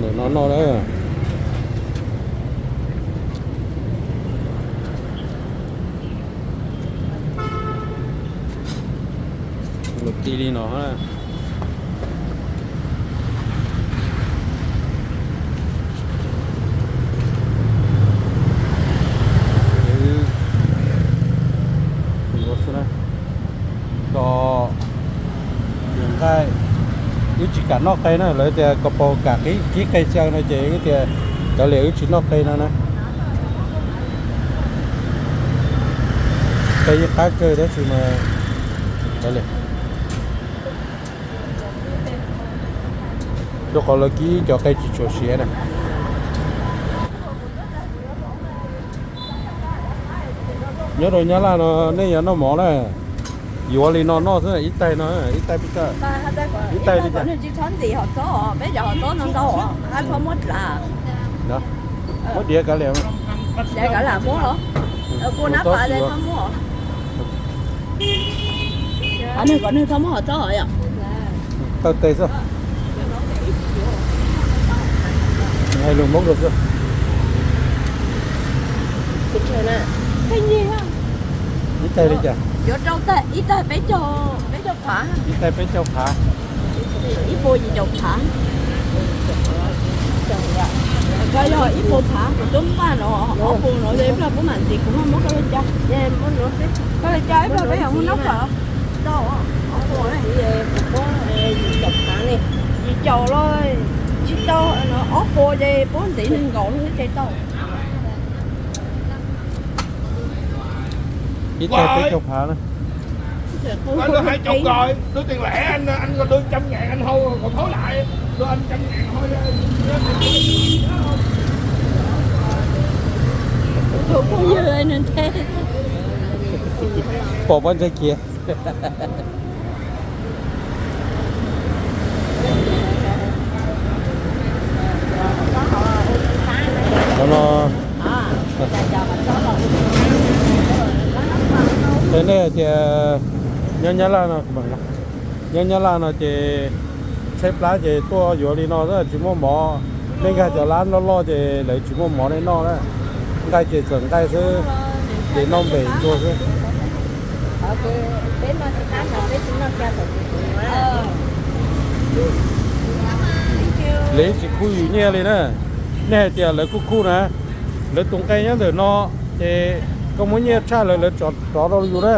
Ntawm no noj na. Lus ti li no. Ko, wb tsis kam noj qe na, lawv tias ko paus kam kib qe xyaw no ces wb tias kav liam wb tsis noj qe no na. Qe yeej qab kawg tab sis mas kav liam. Rau qhov lawv kib cov qe tsis tshua siav na. Nyob rau Nyab Laj no nej yuav noj mov na, yuav li no noj xwb, ib tais no, ib tais peb caug, ib tais li cas? Muab diav kav liam. Tawj tes xwb. Hais lus Hmoob rau xwb. Ib tais li cas? Ib tais peb caug phav. Ib puas yim caum phav. Koj yog ib puas phav, kuv twb npaj no, ob puas no, ib pliag kuv mam ntxiv kuv muab koj li cas. Koj li cas ib pliag peb yog muab noj kom tau. Yim caum los tsis tau, ob puas ces puab ntxiv nees nkaum no ces tau. Ib tais peb caug phav na. Tôi hãy chụp rồi, tôi tiền lẻ anh, anh còn đưa trăm ngàn anh thôi, còn thối lại, đưa anh trăm ngàn thôi. Pom pob ntseg kiag. Cov no, nej hais tias nyob Nyab Laj no, nyob Nyab Laj no ces tshaib plab ces tuaj yuav li no xwb, tsis muaj mov. Nej nkag cov lab loj loj ces lawv tsis muaj mov nej noj na. Nqaij ces txawm nqaij xwb, ces noj npem ntua xwb. Lawv tsis khuj yus nyiaj li na. Nej hais tias lawv khuj khuj na, lawv tus nqe nyob ntawm no, ces koj muab nyiaj tshaj lawv, lawv tso rov rau yus na.